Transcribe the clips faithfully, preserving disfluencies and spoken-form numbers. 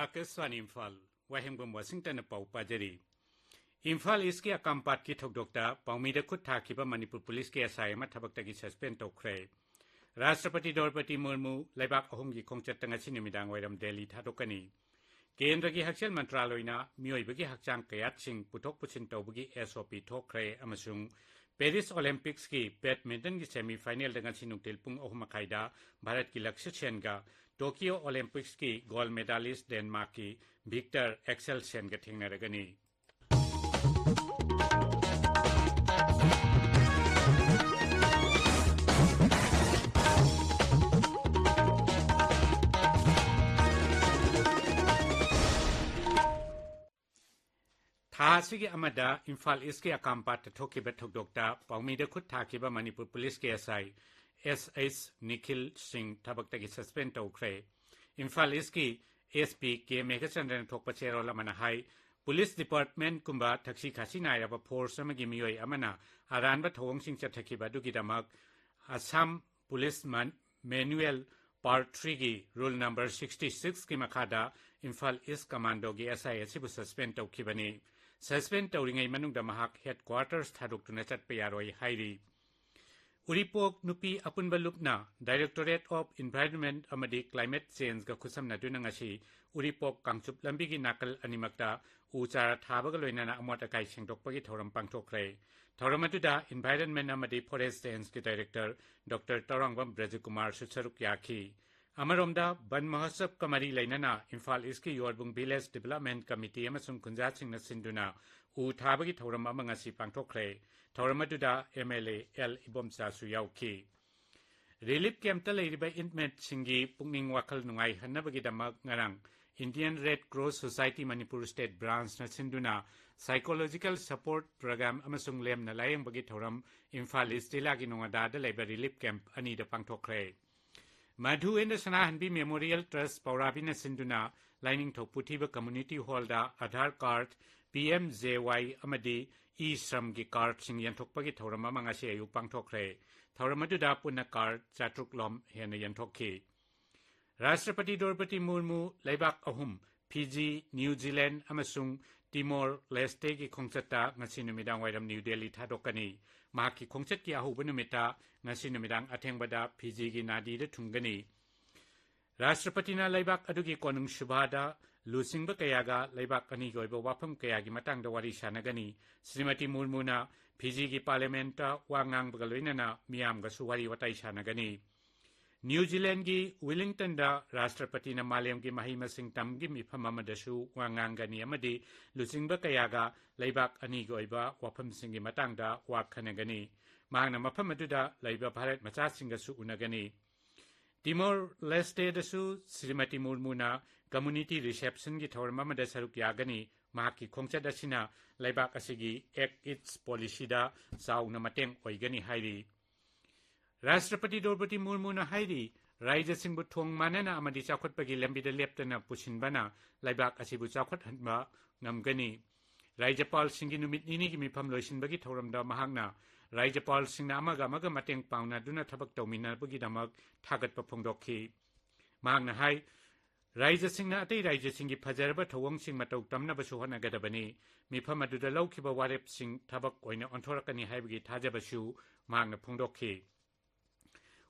ꯑꯥꯀꯥꯁꯕꯥꯅꯤ ꯏꯝꯐꯥꯜ, ꯋꯥꯍꯦꯡꯕꯝ ꯋꯥꯁꯤꯡꯇꯟꯅ ꯄꯥꯎ ꯄꯥꯖꯔꯤ꯫ ꯏꯝꯐꯥꯜ ꯏꯁꯀꯤ ꯑꯀꯥꯝꯄꯥꯠꯀꯤ ꯊꯧꯗꯣꯛꯇ ꯄꯥꯎꯃꯤꯗ ꯈꯨꯠ ꯊꯥꯈꯤꯕ ꯃꯅꯤꯄꯨꯔ ꯄꯨꯂꯤꯁꯀꯤ ꯑꯦꯁ ꯑꯥꯏ ꯑꯃ ꯊꯕꯛꯇꯒꯤ ꯁꯁꯄꯦꯟ ꯇꯧꯈ꯭ꯔꯦ꯫ ꯔꯥꯁꯇ꯭ꯔꯄꯇꯤ ꯗ꯭ꯔꯧꯄꯗꯤ ꯃꯨꯔꯃꯨ ꯂꯩꯕꯥꯛ ꯑꯍꯨꯝꯒꯤ ꯈꯣꯡꯆꯠꯇ ꯉꯁꯤ ꯅꯨꯃꯤꯗꯥꯡ ꯋꯥꯏꯔꯝ ꯗꯦꯜꯂꯤ ꯊꯥꯗꯣꯛꯀꯅꯤ꯫ ꯀꯦꯟꯗ꯭ꯔꯒꯤ ꯍꯛꯁꯦꯜ ꯃꯟꯇ꯭ꯔꯥꯂꯣꯏꯅ ꯃꯤꯑꯣꯏꯕꯒꯤ ꯍꯛꯆꯥꯡ ꯀꯌꯥꯠꯁꯤꯡ ꯄꯨꯊꯣꯛ ꯄꯨꯁꯤꯟ ꯇꯧꯕꯒꯤ ꯑꯦꯁ ꯑꯣ ꯄꯤ ꯊꯣꯛꯈ꯭ꯔꯦ ꯑꯃꯁꯨꯡ ꯄꯦꯔꯤꯁ ꯑꯣꯂꯦꯝꯄꯤꯛꯁꯀꯤ ꯕꯦꯗꯃꯤꯟꯇꯟꯒꯤ ꯁꯦꯃꯤ ꯐꯥꯏꯅꯦꯜꯗ ꯉꯁꯤ ꯅꯨꯡꯊꯤꯜ ꯄꯨꯡ ꯑꯍꯨꯝ ꯃꯈꯥꯏꯗ ꯚꯥꯔꯠꯀꯤ ꯂꯛꯁ꯭ꯌ ꯁꯦꯟꯒ ꯇꯣꯀꯤꯌꯣ ꯑꯣꯂꯦꯝꯄꯤꯛꯁꯀꯤ ꯒꯣꯜꯗ ꯃꯦꯗꯥꯂꯤꯁ ꯗꯦꯟꯃꯥꯔꯛꯀꯤ ꯚꯤꯛꯇꯔ ꯑꯦꯛꯁꯦꯜꯁꯦꯟꯒ ꯊꯦꯡꯅꯔꯒꯅꯤ꯫ ꯊꯥ ꯑꯁꯤꯒꯤ ꯑꯃꯗ ꯏꯝꯐꯥꯜ ꯏꯁꯀꯤ ꯑꯀꯥꯝꯄꯥꯠꯇ ꯊꯣꯛꯈꯤꯕ ꯊꯧꯗꯣꯛꯇ ꯄꯥꯎꯃꯤꯗ ꯈꯨꯠ ꯊꯥꯈꯤꯕ ꯃꯅꯤꯄꯨꯔ ꯄꯨꯂꯤꯁꯀꯤ ꯑꯦꯁ ꯑꯥꯏ ꯑꯦꯁ ꯑꯩꯆ ꯅꯤꯈꯤꯜ ꯁꯤꯡ ꯊꯕꯛꯇꯒꯤ ꯁꯁꯄꯦꯟ ꯇꯧꯈ꯭ꯔꯦ꯫ ꯏꯝꯐꯥꯜ ꯏꯁꯀꯤ ꯑꯦꯁ ꯄꯤ ꯀꯦ ꯃꯦꯘꯆꯟꯗ꯭ꯔꯅ ꯊꯣꯛꯄ ꯆꯦꯔꯣꯜ ꯑꯃꯅ ꯍꯥꯏ, ꯄꯨꯂꯤꯁ ꯗꯤꯄꯥꯔꯠꯃꯦꯟꯠ ꯀꯨꯝꯕ ꯊꯛꯁꯤ ꯈꯥꯁꯤ ꯅꯥꯏꯔꯕ ꯐꯣꯔꯁ ꯑꯃꯒꯤ ꯃꯤꯑꯣꯏ ꯑꯃꯅ ꯑꯔꯥꯟꯕ ꯊꯧꯑꯣꯡꯁꯤꯡ ꯆꯠꯊꯈꯤꯕ ꯑꯗꯨꯒꯤꯗꯃꯛ ꯑꯁꯥꯝ ꯄꯨꯂꯤꯁ ꯃꯦꯅꯨꯑꯦꯜ ꯄꯥꯔꯠ ꯊ꯭ꯔꯤꯒꯤ ꯔꯨꯜ ꯅꯝꯕꯔ ꯁꯤꯛꯁꯇꯤ ꯁꯤꯛꯁꯀꯤ ꯃꯈꯥꯗ ꯏꯝꯐꯥꯜ ꯏꯁ ꯀꯃꯥꯟꯗꯣꯒꯤ ꯑꯦꯁ ꯑꯥꯏ ꯑꯁꯤꯕꯨ ꯁꯁꯄꯦꯟ ꯇꯧꯈꯤꯕꯅꯤ꯫ ꯁꯁꯄꯦꯟ ꯇꯧꯔꯤꯉꯩ ꯃꯅꯨꯡꯗ ꯃꯍꯥꯛ ꯍꯦꯗ ꯀ꯭ꯋꯥꯔꯇꯔꯁ ꯊꯥꯗꯣꯛꯇꯨꯅ ꯆꯠꯄ ꯌꯥꯔꯣꯏ ꯍꯥꯏꯔꯤ꯫ ꯎꯔꯤꯄꯣꯛ ꯅꯨꯄꯤ ꯑꯄꯨꯟꯕ ꯂꯨꯞꯅ Directorate of Environment ꯑꯃꯗꯤ Climate Changeꯒ ꯈꯨꯠꯁꯝꯅꯗꯨꯅ ꯉꯁꯤ ꯎꯔꯤꯄꯣꯛ ꯀꯥꯡꯆꯨꯞ ꯂꯝꯕꯤꯒꯤ ꯅꯥꯀꯜ ꯑꯅꯤꯃꯛꯇ ꯎ ꯆꯥꯔꯥ ꯊꯥꯕꯒ ꯂꯣꯏꯅꯅ ꯑꯃꯣꯠ ꯑꯀꯥꯏ ꯁꯦꯡꯗꯣꯛꯄꯒꯤ ꯊꯧꯔꯝ ꯄꯥꯡꯊꯣꯛꯈ꯭ꯔꯦ꯫ ꯊꯧꯔꯝ ꯑꯗꯨꯗ Environment ꯑꯃꯗꯤ Forest Changeꯀꯤ Director ꯗꯣꯛꯇꯔ ꯇꯧꯔꯥꯡꯕꯝ ꯕ꯭ꯔꯖꯀꯨꯃꯥꯔꯁꯨ ꯁꯔꯨꯛ ꯌꯥꯈꯤ꯫ ꯑꯃꯔꯣꯝꯗ, ꯕꯟ ꯃꯍꯣꯠꯁꯕꯀ ꯃꯔꯤ ꯂꯩꯅꯅ ꯏꯝꯐꯥꯜ ꯏꯁꯀꯤ ꯌꯣꯔꯕꯨꯡ ꯚꯤꯂꯦꯖ ꯗꯤꯕꯦꯂꯞꯃꯦꯟꯠ ꯀꯃꯤꯇꯤ ꯑꯃꯁꯨꯡ ꯈꯨꯟꯖꯥꯁꯤꯡꯅ ꯁꯤꯟꯗꯨꯅ ꯎ ꯊꯥꯕꯒꯤ ꯊꯧꯔꯝ ꯑꯃ ꯉꯁꯤ ꯄꯥꯡꯊꯣꯛꯈ꯭ꯔꯦ꯫ ꯊꯧꯔꯝ ꯑꯗꯨꯗ ꯑꯦꯝ ꯑꯦꯜ ꯑꯦ ꯑꯦꯜ ꯏꯕꯣꯝꯆꯥꯁꯨ ꯌꯥꯎꯈꯤ꯫ ꯔꯤꯂꯤꯐ ꯀꯦꯝꯞꯇ ꯂꯩꯔꯤꯕ ꯏꯟꯃꯦꯠꯁꯤꯡꯒꯤ ꯄꯨꯛꯅꯤꯡ ꯋꯥꯈꯜ ꯅꯨꯡꯉꯥꯏꯍꯟꯅꯕꯒꯤꯗꯃꯛ ꯉꯔꯥꯡ Indian Red Cross Society Manipur State Branchꯅ ꯁꯤꯟꯗꯨꯅ psychological support program ꯑꯃꯁꯨꯡ ꯂꯦꯝꯅ ꯂꯥꯌꯦꯡꯕꯒꯤ ꯊꯧꯔꯝ ꯏꯝꯐꯥꯜ ꯏꯁ ꯖꯤꯂꯥꯒꯤ ꯅꯣꯉꯥꯗꯥꯗ ꯂꯩꯕ ꯔꯤꯂꯤꯐ ꯀꯦꯝꯞ ꯑꯅꯤꯗ ꯄꯥꯡꯊꯣꯛꯈ꯭ꯔꯦ꯫ ꯃꯙꯨ ꯑꯦꯟ ꯁꯅꯥꯍꯟꯕꯤ ꯃꯦꯃꯣꯔꯤꯌꯦꯜ ꯇ꯭ꯔꯁ ꯄꯧꯔꯥꯕꯤꯅ ꯁꯤꯟꯗꯨꯅ ꯂꯥꯏꯅꯤꯡꯊꯧ ꯄꯨꯊꯤꯕ ꯀꯝꯃ꯭ꯌꯨꯅꯤꯇꯤ ꯍꯣꯜꯗ Aadhaar card, P M J Y ꯑꯃꯗꯤ ꯏ ꯁ꯭ꯔꯝꯒꯤ ꯀꯥꯔꯗꯁꯤꯡ ꯌꯦꯟꯊꯣꯛꯄꯒꯤ ꯊꯧꯔꯝ ꯑꯃ ꯉꯁꯤ ꯑꯌꯨꯛ ꯄꯥꯡꯊꯣꯛꯈ꯭ꯔꯦ꯫ ꯊꯧꯔꯝ ꯑꯗꯨꯗ ꯄꯨꯟꯅ ꯀꯥꯔꯗ ꯆꯥꯇ꯭ꯔꯨꯛ ꯂꯣꯝ ꯍꯦꯟꯅ ꯌꯦꯟꯊꯣꯛꯈꯤ꯫ ꯔꯥꯁꯇ꯭ꯔꯄꯇꯤ ꯗ꯭ꯔꯧꯄꯗꯤ ꯃꯨꯔꯃꯨ ꯂꯩꯕꯥꯛ ꯑꯍꯨꯝ ꯐꯤꯖꯤ, ꯅ꯭ꯌꯨ ꯖꯤꯂꯦꯟ ꯑꯃꯁꯨꯡ ꯇꯤꯃꯣꯔ ꯂꯦꯁꯇꯦꯒꯤ ꯈꯣꯡꯆꯠꯇ ꯉꯁꯤ ꯅꯨꯃꯤꯗꯥꯡ ꯋꯥꯏꯔꯝ ꯅ꯭ꯌꯨ ꯗꯦꯜꯂꯤ ꯊꯥꯗꯣꯛꯀꯅꯤ꯫ ꯃꯍꯥꯛꯀꯤ ꯈꯣꯡꯆꯠꯀꯤ ꯑꯍꯧꯕ ꯅꯨꯃꯤꯠꯇ ꯉꯁꯤ ꯅꯨꯃꯤꯗꯥꯡ ꯑꯊꯦꯡꯕꯗ ꯐꯤꯖꯤꯒꯤ ꯅꯥꯗꯤꯗ ꯊꯨꯡꯒꯅꯤ꯫ ꯔꯥꯁꯇ꯭ꯔꯄꯇꯤꯅ ꯂꯩꯕꯥꯛ ꯑꯗꯨꯒꯤ ꯀꯣꯅꯨꯡ ꯁꯨꯚꯥꯗ ꯂꯨꯆꯤꯡꯕ ꯀꯌꯥꯒ ꯂꯩꯕꯥꯛ ꯑꯅꯤꯒꯤ ꯑꯣꯏꯕ ꯋꯥꯐꯝ ꯀꯌꯥꯒꯤ ꯃꯇꯥꯡꯗ ꯋꯥꯔꯤ ꯁꯥꯟꯅꯒꯅꯤ꯫ ꯁ꯭ꯔꯤꯃꯇꯤ ꯃꯨꯔꯃꯨꯅ ꯐꯤꯖꯤꯒꯤ ꯄꯥꯔꯂꯤꯌꯥꯃꯦꯟꯠꯇ ꯋꯥ ꯉꯥꯡꯕꯒ ꯂꯣꯏꯅꯅ ꯃꯤꯌꯥꯝꯒꯁꯨ ꯋꯥꯔꯤ ꯋꯥꯇꯥꯏ ꯁꯥꯟꯅꯒꯅꯤ꯫ ꯅ꯭ꯌꯨ ꯖꯤꯂꯦꯟꯒꯤ ꯋꯤꯂꯤꯡꯇꯟꯗ ꯔꯥꯁꯇ꯭ꯔꯄꯇꯤꯅ ꯃꯥꯂꯦꯝꯒꯤ ꯃꯍꯩ ꯃꯁꯤꯡ ꯇꯝꯒꯤ ꯃꯤꯐꯝ ꯑꯃꯗꯁꯨ ꯋꯥ ꯉꯥꯡꯒꯅꯤ ꯑꯃꯗꯤ ꯂꯨꯆꯤꯡꯕ ꯀꯌꯥꯒ ꯂꯩꯕꯥꯛ ꯑꯅꯤꯒꯤ ꯑꯣꯏꯕ ꯋꯥꯐꯝꯁꯤꯡꯒꯤ ꯃꯇꯥꯡꯗ ꯋꯥ ꯈꯟꯅꯒꯅꯤ꯫ ꯃꯍꯥꯛꯅ ꯃꯐꯝ ꯑꯗꯨꯗ ꯂꯩꯕ ꯚꯥꯔꯠ ꯃꯆꯥꯁꯤꯡꯒꯁꯨ ꯎꯅꯒꯅꯤ꯫ ꯇꯤꯃꯣꯔ ꯂꯦꯁꯇꯦꯗꯁꯨ ꯁ꯭ꯔꯤꯃꯇꯤ ꯃꯨꯔꯃꯨꯅ ꯀꯝꯃ꯭ꯌꯨꯅꯤꯇꯤ ꯔꯤꯁꯦꯞꯁꯟꯒꯤ ꯊꯧꯔꯝ ꯑꯃꯗ ꯁꯔꯨꯛ ꯌꯥꯒꯅꯤ꯫ ꯃꯍꯥꯛꯀꯤ ꯈꯣꯡꯆꯠ ꯑꯁꯤꯅ ꯂꯩꯕꯥꯛ ꯑꯁꯤꯒꯤ ꯑꯦꯛ ꯏꯁ ꯄꯣꯂꯤꯁꯤꯗ ꯆꯥꯎꯅ ꯃꯇꯦꯡ ꯑꯣꯏꯒꯅꯤ ꯍꯥꯏꯔꯤ꯫ ꯔꯥꯁꯇ꯭ꯔꯄꯇꯤ ꯗ꯭ꯔꯧꯄꯗꯤ ꯃꯨꯔꯃꯨꯅ ꯍꯥꯏꯔꯤ, ꯔꯥꯏꯖ꯭ꯌꯁꯤꯡꯕꯨ ꯊꯣꯡ ꯃꯥꯟꯅꯅ ꯑꯃꯗꯤ ꯆꯥꯎꯈꯠꯄꯒꯤ ꯂꯝꯕꯤꯗ ꯂꯦꯞꯇꯅ ꯄꯨꯁꯤꯟꯕꯅ ꯂꯩꯕꯥꯛ ꯑꯁꯤꯕꯨ ꯆꯥꯎꯈꯠꯍꯟꯕ ꯉꯝꯒꯅꯤ꯫ ꯔꯥꯖ꯭ꯌꯄꯥꯜꯁꯤꯡꯒꯤ ꯅꯨꯃꯤꯠ ꯅꯤꯅꯤꯒꯤ ꯃꯤꯐꯝ ꯂꯣꯏꯁꯤꯟꯕꯒꯤ ꯊꯧꯔꯝꯗ ꯃꯍꯥꯛꯅ ꯔꯥꯖ꯭ꯌꯄꯥꯜꯁꯤꯡꯅ ꯑꯃꯒ ꯑꯃꯒ ꯃꯇꯦꯡ ꯄꯥꯡꯅꯗꯨꯅ ꯊꯕꯛ ꯇꯧꯃꯤꯟꯅꯕꯒꯤꯗꯃꯛ ꯊꯥꯒꯠꯄ ꯐꯣꯡꯗꯣꯛꯈꯤ꯫ ꯃꯍꯥꯛꯅ ꯍꯥꯏ, ꯔꯥꯖ꯭ꯌꯁꯤꯡꯅ ꯑꯇꯩ ꯔꯥꯖ꯭ꯌꯁꯤꯡꯒꯤ ꯐꯖꯔꯕ ꯊꯧꯑꯣꯡꯁꯤꯡ ꯃꯇꯧ ꯇꯝꯅꯕꯁꯨ ꯍꯣꯠꯅꯒꯗꯕꯅꯤ꯫ ꯃꯤꯐꯝ ꯑꯗꯨꯗ ꯂꯧꯈꯤꯕ ꯋꯥꯔꯦꯞꯁꯤꯡ ꯊꯕꯛ ꯑꯣꯏꯅ ꯑꯣꯟꯊꯣꯔꯛꯀꯅꯤ ꯍꯥꯏꯕꯒꯤ ꯊꯥꯖꯕꯁꯨ ꯃꯍꯥꯛꯅ ꯐꯣꯡꯗꯣꯛꯈꯤ꯫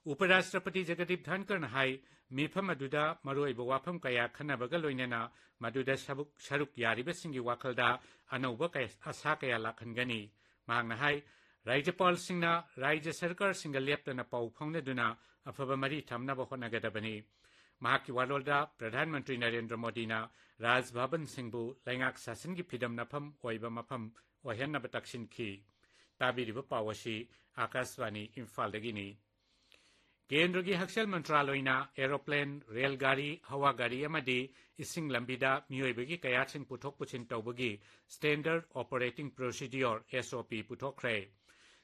ꯎꯄꯔꯥꯁꯇ꯭ꯔꯄꯇꯤ ꯖꯒꯗꯤꯞ ꯙꯟꯀꯔꯅ ꯍꯥꯏ, ꯃꯤꯐꯝ ꯑꯗꯨꯗ ꯃꯔꯨꯑꯣꯏꯕ ꯋꯥꯐꯝ ꯀꯌꯥ ꯈꯟꯅꯕꯒ ꯂꯣꯏꯅꯅ ꯃꯗꯨꯗ ꯁꯔꯨꯛ, ꯁꯔꯨꯛ ꯌꯥꯔꯤꯕꯁꯤꯡꯒꯤ ꯋꯥꯈꯜꯗ ꯑꯅꯧꯕ ꯀꯌꯥ, ꯑꯁꯥ ꯀꯌꯥ ꯂꯥꯛꯍꯟꯒꯅꯤ꯫ ꯃꯍꯥꯛꯅ ꯍꯥꯏ, ꯔꯥꯖ꯭ꯌꯄꯥꯜꯁꯤꯡꯅ ꯔꯥꯖ꯭ꯌ ꯁꯔꯀꯥꯔꯁꯤꯡꯒ ꯂꯦꯞꯇꯅ ꯄꯥꯎ ꯐꯥꯎꯅꯗꯨꯅ ꯑꯐꯕ ꯃꯔꯤ ꯊꯝꯅꯕ ꯍꯣꯠꯅꯒꯗꯕꯅꯤ꯫ ꯃꯍꯥꯛꯀꯤ ꯋꯥꯔꯣꯜꯗ ꯄ꯭ꯔꯙꯥꯟ ꯃꯟꯇ꯭ꯔꯤ ꯅꯔꯦꯟꯗ꯭ꯔ ꯃꯣꯗꯤꯅ ꯔꯥꯖ ꯚꯕꯟꯁꯤꯡꯕꯨ ꯂꯩꯉꯥꯛ ꯁꯥꯁꯟꯒꯤ ꯐꯤꯗꯝꯅꯐꯝ ꯑꯣꯏꯕ ꯃꯐꯝ ꯑꯣꯏꯍꯟꯅꯕ ꯇꯛꯁꯤꯟꯈꯤ꯫ ꯇꯥꯕꯤꯔꯤꯕ ꯄꯥꯎ ꯑꯁꯤ ꯑꯥꯀꯥꯁꯕꯥꯅꯤ ꯏꯝꯐꯥꯜꯗꯒꯤꯅꯤ꯫ ꯀꯦꯟꯗ꯭ꯔꯒꯤ ꯍꯛꯁꯦꯜ ꯃꯟꯇ꯭ꯔꯥꯂꯣꯏꯅ ꯑꯦꯔꯣꯄ꯭ꯂꯦꯟ, ꯔꯦꯜ ꯒꯥꯔꯤ, ꯍꯋꯥ ꯒꯥꯔꯤ ꯑꯃꯗꯤ ꯏꯁꯤꯡ ꯂꯝꯕꯤꯗ ꯃꯤꯑꯣꯏꯕꯒꯤ ꯀꯌꯥꯠꯁꯤꯡ ꯄꯨꯊꯣꯛ ꯄꯨꯁꯤꯟ ꯇꯧꯕꯒꯤ ꯁ꯭ꯇꯦꯟꯗꯔꯗ ꯑꯣꯄꯔꯦꯇꯤꯡ ꯄ꯭ꯔꯣꯁꯤꯗꯤꯌꯣꯔ, ꯑꯦꯁ ꯑꯣ ꯄꯤ, ꯄꯨꯊꯣꯛꯈ꯭ꯔꯦ꯫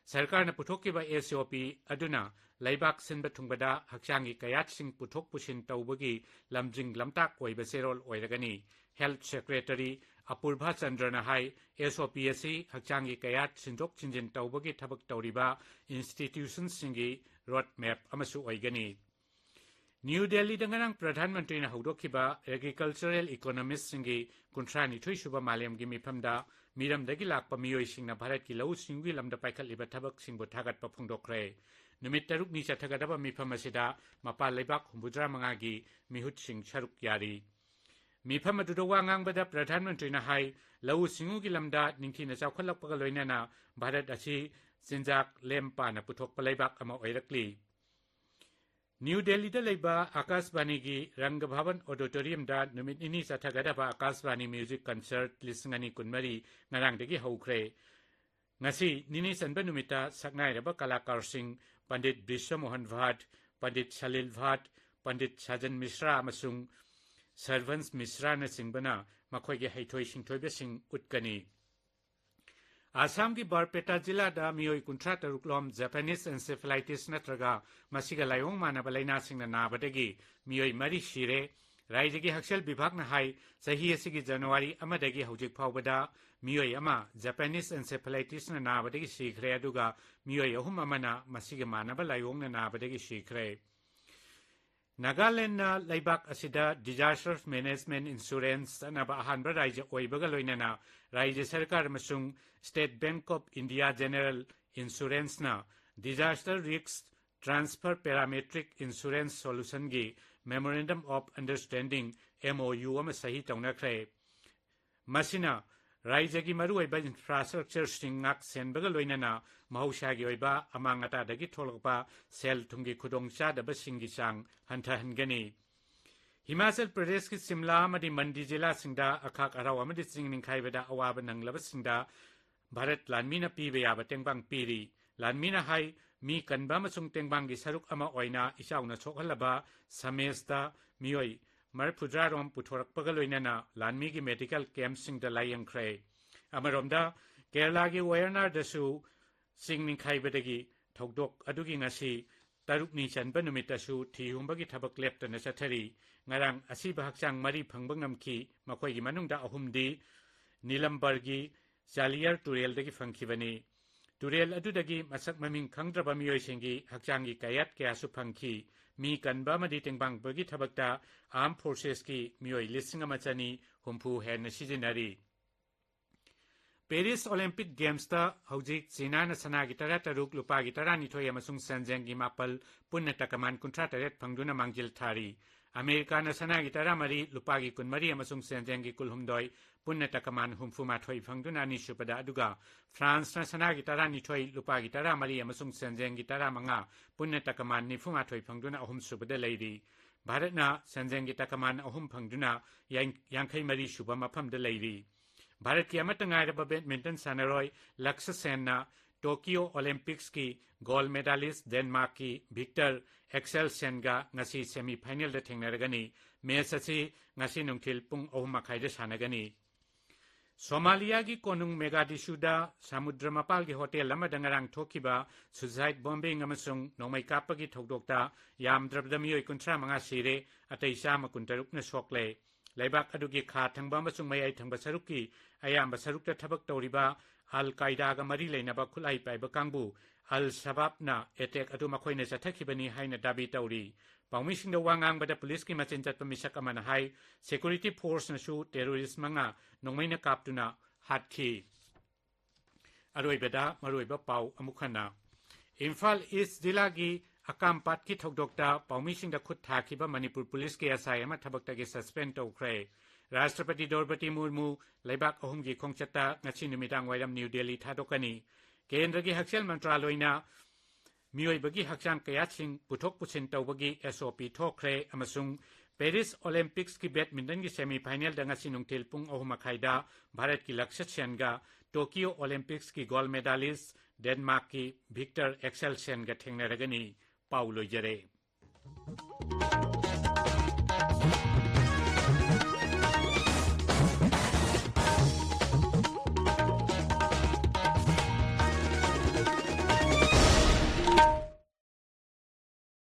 ꯁꯔꯀꯥꯔꯅ ꯄꯨꯊꯣꯛꯈꯤꯕ ꯑꯦꯁ ꯑꯣ ꯄꯤ ꯑꯗꯨꯅ ꯂꯩꯕꯥꯛ ꯁꯤꯟꯕ ꯊꯨꯡꯕꯗ ꯍꯛꯆꯥꯡꯒꯤ ꯀꯌꯥꯠꯁꯤꯡ ꯄꯨꯊꯣꯛ ꯄꯨꯁꯤꯟ ꯇꯧꯕꯒꯤ ꯂꯝꯖꯤꯡ ꯂꯝꯇꯥꯛ ꯑꯣꯏꯕ ꯆꯦꯔꯣꯜ ꯑꯣꯏꯔꯒꯅꯤ꯫ ꯍꯦꯜꯊ ꯁꯦꯀ꯭ꯔꯦꯇꯔꯤ ꯑꯄꯨꯔꯚꯥ ꯆꯟꯗ꯭ꯔꯅ ꯍꯥꯏ, ꯑꯦꯁ ꯑꯣ ꯄꯤ ꯑꯁꯤ ꯍꯛꯆꯥꯡꯒꯤ ꯀꯌꯥꯠ ꯁꯤꯟꯗꯣꯛ ꯁꯤꯟꯖꯤꯟ ꯇꯧꯕꯒꯤ ꯊꯕꯛ ꯇꯧꯔꯤꯕ ꯏꯟꯁꯇꯤꯇ꯭ꯌꯨꯁꯟꯁꯤꯡꯒꯤ ꯔꯣꯗ ꯃꯦꯞ ꯑꯃꯁꯨ ꯑꯣꯏꯒꯅꯤ꯫ ꯅ꯭ꯌꯨ ꯗꯦꯜꯂꯤꯗ ꯉꯔꯥꯡ ꯄ꯭ꯔꯙꯥꯟ ꯃꯟꯇ꯭ꯔꯤꯅ ꯍꯧꯗꯣꯛꯈꯤꯕ ꯑꯦꯒ꯭ꯔꯤꯀꯜꯆꯔꯦꯜ ꯏꯀꯣꯅꯣꯃꯤꯁ꯭ꯠꯁꯤꯡꯒꯤ ꯀꯨꯟꯊ꯭ꯔꯥ ꯅꯤꯊꯣꯏ ꯁꯨꯕ ꯃꯥꯂꯦꯝꯒꯤ ꯃꯤꯐꯝꯗ ꯃꯤꯔꯝꯗꯒꯤ ꯂꯥꯛꯄ ꯃꯤꯑꯣꯏꯁꯤꯡꯅ ꯚꯥꯔꯠꯀꯤ ꯂꯧꯎ ꯁꯤꯡꯎꯒꯤ ꯂꯝꯗ ꯄꯥꯏꯈꯠꯂꯤꯕ ꯊꯕꯛꯁꯤꯡꯕꯨ ꯊꯥꯒꯠꯄ ꯐꯣꯡꯗꯣꯛꯈ꯭ꯔꯦ꯫ ꯅꯨꯃꯤꯠ ꯇꯔꯨꯛꯅꯤ ꯆꯠꯊꯒꯗꯕ ꯃꯤꯐꯝ ꯑꯁꯤꯗ ꯃꯄꯥꯟ ꯂꯩꯕꯥꯛ ꯍꯨꯝꯐꯨꯇꯔꯥ ꯃꯉꯥꯒꯤ ꯃꯤꯍꯨꯠꯁꯤꯡ ꯁꯔꯨꯛ ꯌꯥꯔꯤ꯫ ꯃꯤꯐꯝ ꯑꯗꯨꯗ ꯋꯥ ꯉꯥꯡꯕꯗ ꯄ꯭ꯔꯙꯥꯟ ꯃꯟꯇ꯭ꯔꯤꯅ ꯍꯥꯏ, ꯂꯧꯎ ꯁꯤꯡꯎꯒꯤ ꯂꯝꯗ ꯅꯤꯡꯊꯤꯅ ꯆꯥꯎꯈꯠꯂꯛꯄꯒ ꯂꯣꯏꯅꯅ ꯚꯥꯔꯠ ꯑꯁꯤ ꯆꯤꯟꯖꯥꯛ ꯂꯦꯝ ꯄꯥꯅ ꯄꯨꯊꯣꯛꯄ ꯂꯩꯕꯥꯛ ꯑꯃ ꯑꯣꯏꯔꯛꯂꯤ꯫ ꯅ꯭ꯌꯨ ꯗꯦꯜꯂꯤꯗ ꯂꯩꯕ ꯑꯥꯀꯥꯁꯕꯥꯅꯤꯒꯤ ꯔꯪꯒ ꯚꯕꯟ ꯑꯣꯗꯤꯇꯣꯔꯤꯌꯝꯗ ꯅꯨꯃꯤꯠ ꯅꯤꯅꯤ ꯆꯠꯊꯒꯗꯕ ꯑꯥꯀꯥꯁꯕꯥꯅꯤ ꯃ꯭ꯌꯨꯖꯤꯛ ꯀꯟꯁꯔꯠ ꯂꯤꯁꯤꯡ ꯑꯅꯤ ꯀꯨꯟꯃꯔꯤ ꯉꯔꯥꯡꯗꯒꯤ ꯍꯧꯈ꯭ꯔꯦ꯫ ꯉꯁꯤ ꯅꯤꯅꯤ ꯆꯟꯕ ꯅꯨꯃꯤꯠꯇ ꯁꯛꯅꯥꯏꯔꯕ ꯀꯂꯥꯀꯥꯔꯁꯤꯡ ꯄꯟꯗꯤꯠ ꯕꯤꯁ꯭ꯋ ꯃꯣꯍꯟ ꯚꯥꯠ, ꯄꯟꯗꯤꯠ ꯁꯂꯤꯜ ꯚꯥꯠ, ꯄꯟꯗꯤꯠ ꯁꯥꯖꯟ ꯃꯤꯁ꯭ꯔꯥ ꯑꯃꯁꯨꯡ ꯁꯔꯚꯟꯁ ꯃꯤꯁ꯭ꯔꯥꯅꯆꯤꯡꯕꯅ ꯃꯈꯣꯏꯒꯤ ꯍꯩꯊꯣꯏ ꯁꯤꯡꯊꯣꯏꯕꯁꯤꯡ ꯎꯠꯀꯅꯤ꯫ ꯑꯁꯥꯝꯒꯤ ꯕꯔꯄꯦꯇꯥ ꯖꯤꯂꯥꯗ ꯃꯤꯑꯣꯏ ꯀꯨꯟꯊ꯭ꯔꯥ ꯇꯔꯨꯛ ꯂꯣꯝ ꯖꯄꯥꯅꯤꯁ ꯑꯦꯟꯁꯦꯐꯦꯂꯥꯏꯇꯤꯁ ꯅꯠꯇ꯭ꯔꯒ ꯃꯁꯤꯒ ꯂꯥꯏꯑꯣꯡ ꯃꯥꯟꯅꯕ ꯂꯥꯏꯅꯥꯁꯤꯡꯅ ꯅꯥꯕꯗꯒꯤ ꯃꯤꯑꯣꯏ ꯃꯔꯤ ꯁꯤꯔꯦ꯫ ꯔꯥꯏꯖ꯭ꯌꯒꯤ ꯍꯛꯁꯦꯜ ꯕꯤꯚꯥꯒꯅ ꯍꯥꯏ, ꯆꯍꯤ ꯑꯁꯤꯒꯤ ꯖꯅꯋꯥꯔꯤ ꯑꯃꯗꯒꯤ ꯍꯧꯖꯤꯛ ꯐꯥꯎꯕꯗ ꯃꯤꯑꯣꯏ ꯑꯃ ꯖꯄꯥꯅꯤꯁ ꯑꯦꯟꯁꯦꯐꯦꯂꯥꯏꯇꯤꯁꯅ ꯅꯥꯕꯗꯒꯤ ꯁꯤꯈ꯭ꯔꯦ, ꯑꯗꯨꯒ ꯃꯤꯑꯣꯏ ꯑꯍꯨꯝ ꯑꯃꯅ ꯃꯁꯤꯒ ꯃꯥꯟꯅꯕ ꯂꯥꯏꯑꯣꯡꯅ ꯅꯥꯕꯗꯒꯤ ꯁꯤꯈ꯭ꯔꯦ꯫ ꯅꯥꯒꯥꯂꯦꯟꯗꯅ ꯂꯩꯕꯥꯛ ꯑꯁꯤꯗ disaster management insurance ꯆꯠꯅꯕ ꯑꯍꯥꯟꯕ ꯔꯥꯏꯖ꯭ꯌ ꯑꯣꯏꯕꯒ ꯂꯣꯏꯅꯅ ꯔꯥꯏꯖ꯭ꯌ ꯁꯔꯀꯥꯔ ꯑꯃꯁꯨꯡ State Bank of India General Insuranceꯅ disaster risk transfer parametric insurance solutionꯒꯤ Memorandum of Understanding, M O U, ꯑꯃ ꯁꯍꯤ ꯇꯧꯅꯈ꯭ꯔꯦ꯫ ꯃꯁꯤꯅ ꯔꯥꯏꯖ꯭ꯌꯒꯤ ꯃꯔꯨꯑꯣꯏꯕ ꯏꯟꯐ꯭ꯔꯥꯁ꯭ꯇ꯭ꯔꯛꯆꯔꯁꯤꯡ ꯉꯥꯛ ꯁꯦꯟꯕꯒ ꯂꯣꯏꯅꯅ ꯃꯍꯧꯁꯥꯒꯤ ꯑꯣꯏꯕ ꯑꯃꯥꯡ ꯑꯇꯥꯗꯒꯤ ꯊꯣꯛꯂꯛꯄ ꯁꯦꯜ ꯊꯨꯝꯒꯤ ꯈꯨꯗꯣꯡꯆꯥꯗꯕꯁꯤꯡꯒꯤ ꯆꯥꯡ ꯍꯟꯊꯍꯟꯒꯅꯤ꯫ ꯍꯤꯃꯥꯆꯜ ꯄ꯭ꯔꯗꯦꯁꯀꯤ ꯁꯤꯝꯂꯥ ꯑꯃꯗꯤ ꯃꯟꯗꯤ ꯖꯤꯂꯥꯁꯤꯡꯗ ꯑꯈꯥꯛ ꯑꯔꯥꯎ ꯑꯃꯗꯤ ꯆꯤꯡ ꯅꯤꯡꯈꯥꯏꯕꯗ ꯑꯋꯥꯕ ꯅꯪꯂꯕꯁꯤꯡꯗ ꯚꯥꯔꯠ ꯂꯥꯟꯃꯤꯅ ꯄꯤꯕ ꯌꯥꯕ ꯇꯦꯡꯕꯥꯡ ꯄꯤꯔꯤ꯫ ꯂꯥꯟꯃꯤꯅ ꯍꯥꯏ, ꯃꯤ ꯀꯟꯕ ꯑꯃꯁꯨꯡ ꯇꯦꯡꯕꯥꯡꯒꯤ ꯁꯔꯨꯛ ꯑꯃ ꯑꯣꯏꯅ ꯏꯆꯥꯎꯅ ꯁꯣꯛꯍꯜꯂꯕ ꯁꯃꯦꯁꯇ ꯃꯤꯑꯣꯏ ꯃꯔꯤꯐꯨꯇꯔꯥ ꯔꯣꯝ ꯄꯨꯊꯣꯔꯛꯄꯒ ꯂꯣꯏꯅꯅ ꯂꯥꯟꯃꯤꯒꯤ ꯃꯦꯗꯤꯀꯦꯜ ꯀꯦꯝꯞꯁꯤꯡꯗ ꯂꯥꯌꯦꯡꯈ꯭ꯔꯦ꯫ ꯑꯃꯔꯣꯝꯗ, ꯀꯦꯔꯂꯥꯒꯤ ꯋꯥꯌꯔꯅꯥꯗꯁꯨ ꯆꯤꯡ ꯅꯤꯡꯈꯥꯏꯕꯗꯒꯤ ꯊꯧꯗꯣꯛ ꯑꯗꯨꯒꯤ ꯉꯁꯤ ꯇꯔꯨꯛꯅꯤ ꯆꯟꯕ ꯅꯨꯃꯤꯠꯇꯁꯨ ꯊꯤ ꯍꯨꯝꯕꯒꯤ ꯊꯕꯛ ꯂꯦꯞꯇꯅ ꯆꯠꯊꯔꯤ꯫ ꯉꯔꯥꯡ ꯑꯁꯤꯕ ꯍꯛꯆꯥꯡ ꯃꯔꯤ ꯐꯪꯕ ꯉꯝꯈꯤ꯫ ꯃꯈꯣꯏꯒꯤ ꯃꯅꯨꯡꯗ ꯑꯍꯨꯝꯗꯤ ꯅꯤꯂꯝꯕꯔꯒꯤ ꯆꯥꯂꯤꯌꯔ ꯇꯨꯔꯦꯜꯗꯒꯤ ꯐꯪꯈꯤꯕꯅꯤ꯫ ꯇꯨꯔꯦꯜ ꯑꯗꯨꯗꯒꯤ ꯃꯁꯛ ꯃꯃꯤꯡ ꯈꯪꯗ꯭ꯔꯕ ꯃꯤꯑꯣꯏꯁꯤꯡꯒꯤ ꯍꯛꯆꯥꯡꯒꯤ ꯀꯌꯥꯠ ꯀꯌꯥꯁꯨ ꯐꯪꯈꯤ꯫ ꯃꯤ ꯀꯟꯕ ꯑꯃꯗꯤ ꯇꯦꯡꯕꯥꯡꯕꯒꯤ ꯊꯕꯛꯇ Armed Forcesꯀꯤ ꯃꯤꯑꯣꯏ ꯂꯤꯁꯤꯡ ꯑꯃ ꯆꯅꯤ ꯍꯨꯝꯐꯨ ꯍꯦꯟꯅ ꯁꯤꯖꯤꯟꯅꯔꯤ꯫ Paris Olympic Gamesꯇ ꯍꯧꯖꯤꯛ ꯆꯤꯅꯥꯅ ꯁꯅꯥꯒꯤ ꯇꯔꯥꯇꯔꯨꯛ, ꯂꯨꯄꯥꯒꯤ ꯇꯔꯥꯅꯤꯊꯣꯏ ꯑꯃꯁꯨꯡ ꯁꯦꯟꯖꯦꯡꯒꯤ ꯃꯥꯄꯜ, ꯄꯨꯟꯅ ꯇꯀꯃꯥꯟ ꯀꯨꯟꯊ꯭ꯔꯥ ꯇꯔꯦꯠ ꯐꯪꯗꯨꯅ ꯃꯥꯡꯖꯤꯜ ꯊꯥꯔꯤ꯫ ꯑꯃꯦꯔꯤꯀꯥꯅ ꯁꯅꯥꯒꯤ ꯇꯔꯥꯃꯔꯤ, ꯂꯨꯄꯥꯒꯤ ꯀꯨꯟꯃꯔꯤ ꯑꯃꯁꯨꯡ ꯁꯦꯟꯖꯦꯡꯒꯤ ꯀꯨꯟꯍꯨꯝꯗꯣꯏ, ꯄꯨꯟꯅ ꯇꯀꯃꯥꯟ ꯍꯨꯝꯐꯨꯃꯥꯊꯣꯏ ꯐꯪꯗꯨꯅ ꯑꯅꯤꯁꯨꯕꯗ, ꯑꯗꯨꯒ ꯐ꯭ꯔꯥꯟꯁꯅ ꯁꯅꯥꯒꯤ ꯇꯔꯥꯅꯤꯊꯣꯏ, ꯂꯨꯄꯥꯒꯤ ꯇꯔꯥꯃꯔꯤ ꯑꯃꯁꯨꯡ ꯁꯦꯟꯖꯦꯡꯒꯤ ꯇꯔꯥꯃꯉꯥ, ꯄꯨꯟꯅ ꯇꯀꯃꯥꯟ ꯅꯤꯐꯨꯃꯥꯊꯣꯏ ꯐꯪꯗꯨꯅ ꯑꯍꯨꯝꯁꯨꯕꯗ ꯂꯩꯔꯤ꯫ ꯚꯥꯔꯠꯅ ꯁꯦꯟꯖꯦꯡꯒꯤ ꯇꯀꯃꯥꯟ ꯑꯍꯨꯝ ꯐꯪꯗꯨꯅ ꯌꯥꯡ-, ꯌꯥꯡꯈꯩ ꯃꯔꯤ ꯁꯨꯕ ꯃꯐꯝꯗ ꯂꯩꯔꯤ꯫ ꯚꯥꯔꯠꯀꯤ ꯑꯃꯠꯇ ꯉꯥꯏꯔꯕ badminton ꯁꯥꯟꯅꯔꯣꯏ Lux ꯁꯦꯟꯅ Tokyo Olympicsꯀꯤ gold medalist Denmarkꯀꯤ Victor Axelsenꯒ ꯉꯁꯤ semifinalꯗ ꯊꯦꯡꯅꯔꯒꯅꯤ꯫ Match ꯑꯁꯤ ꯉꯁꯤ ꯅꯨꯡꯊꯤꯜ ꯄꯨꯡ ꯑꯍꯨꯝ ꯃꯈꯥꯏꯗ ꯁꯥꯟꯅꯒꯅꯤ꯫ ꯁꯣꯃꯥꯂꯤꯌꯥꯒꯤ ꯀꯣꯅꯨꯡ ꯃꯦꯒꯥꯗꯤꯁꯨꯗ ꯁꯃꯨꯗ꯭ꯔ ꯃꯄꯥꯜꯒꯤ hotel ꯑꯃꯗ ꯉꯔꯥꯡ ꯊꯣꯛꯈꯤꯕ suicide bombing ꯑꯃꯁꯨꯡ ꯅꯣꯡꯃꯩ ꯀꯥꯞꯄꯒꯤ ꯊꯧꯗꯣꯛꯇ ꯌꯥꯝꯗ꯭ꯔꯕꯗ ꯃꯤꯑꯣꯏ ꯀꯨꯟꯊ꯭ꯔꯥ ꯃꯉꯥ ꯁꯤꯔꯦ, ꯑꯇꯩ ꯆꯥꯝꯃ ꯀꯨꯟꯇꯔꯨꯛꯅ ꯁꯣꯛꯂꯦ꯫ ꯂꯩꯕꯥꯛ ꯑꯗꯨꯒꯤ ꯈꯥ ꯊꯪꯕ ꯑꯃꯁꯨꯡ ꯃꯌꯥꯏ ꯊꯪꯕ ꯁꯔꯨꯛꯀꯤ ꯑꯌꯥꯝꯕ ꯁꯔꯨꯛꯇ ꯊꯕꯛ ꯇꯧꯔꯤꯕ ꯑꯜ ꯀꯥꯏꯗꯥꯒ ꯃꯔꯤ ꯂꯩꯅꯕ ꯈꯨꯠꯂꯥꯏ ꯄꯥꯏꯕ ꯀꯥꯡꯕꯨ ꯑꯜ ꯁꯕꯥꯕꯅ attack ꯑꯗꯨ ꯃꯈꯣꯏꯅ ꯆꯠꯊꯈꯤꯕꯅꯤ ꯍꯥꯏꯅ ꯗꯥꯕꯤ ꯇꯧꯔꯤ꯫ ꯄꯥꯎꯃꯤꯁꯤꯡꯗ ꯋꯥ ꯉꯥꯡꯕꯗ ꯄꯨꯂꯤꯁꯀꯤ ꯃꯆꯤꯟ ꯆꯠꯄ ꯃꯤꯁꯛ ꯑꯃꯅ ꯍꯥꯏ, security forceꯅꯁꯨ terrorist ꯃꯉꯥ ꯅꯣꯡꯃꯩꯅ ꯀꯥꯞꯇꯨꯅ ꯍꯥꯠꯈꯤ꯫ ꯑꯔꯣꯏꯕꯗ ꯃꯔꯨꯑꯣꯏꯕ ꯄꯥꯎ ꯑꯃꯨꯛ ꯍꯟꯅ꯫ ꯏꯝꯐꯥꯜ East ꯖꯤꯂꯥꯒꯤ ꯑꯀꯥꯝꯄꯥꯠꯀꯤ ꯊꯧꯗꯣꯛꯇ ꯄꯥꯎꯃꯤꯁꯤꯡꯗ ꯈꯨꯠ ꯊꯥꯈꯤꯕ ꯃꯅꯤꯄꯨꯔ ꯄꯨꯂꯤꯁꯀꯤ SI ꯑꯃ ꯊꯕꯛꯇꯒꯤ suspend ꯇꯧꯈ꯭ꯔꯦ꯫ ꯔꯥꯁꯇ꯭ꯔꯄꯇꯤ ꯗ꯭ꯔꯧꯄꯗꯤ ꯃꯨꯔꯃꯨ ꯂꯩꯕꯥꯛ ꯑꯍꯨꯝꯒꯤ ꯈꯣꯡꯆꯠꯇ ꯉꯁꯤ ꯅꯨꯃꯤꯗꯥꯡ ꯋꯥꯏꯔꯝ ꯅ꯭ꯌꯨ ꯗꯦꯜꯂꯤ ꯊꯥꯗꯣꯛꯀꯅꯤ꯫ ꯀꯦꯟꯗ꯭ꯔꯒꯤ ꯍꯛꯁꯦꯜ ꯃꯟꯇ꯭ꯔꯥꯂꯣꯏꯅ ꯃꯤꯑꯣꯏꯕꯒꯤ ꯍꯛꯆꯥꯡ ꯀꯌꯥꯠꯁꯤꯡ ꯄꯨꯊꯣꯛ ꯄꯨꯁꯤꯟ ꯇꯧꯕꯒꯤ SOP ꯊꯣꯛꯈ꯭ꯔꯦ ꯑꯃꯁꯨꯡ Paris Olympicsꯀꯤ badmintonꯒꯤ semifinalꯗ ꯉꯁꯤ ꯅꯨꯡꯊꯤꯜ ꯄꯨꯡ ꯑꯍꯨꯝ ꯃꯈꯥꯏꯗ ꯚꯥꯔꯠꯀꯤ Lux ꯁꯦꯟꯒ Tokyo Olympicsꯀꯤ gold medalist Denmarkꯀꯤ Victor Axelsenꯒ ꯊꯦꯡꯅꯔꯒꯅꯤ꯫ ꯄꯥꯎ ꯂꯣꯏꯖꯔꯦ꯫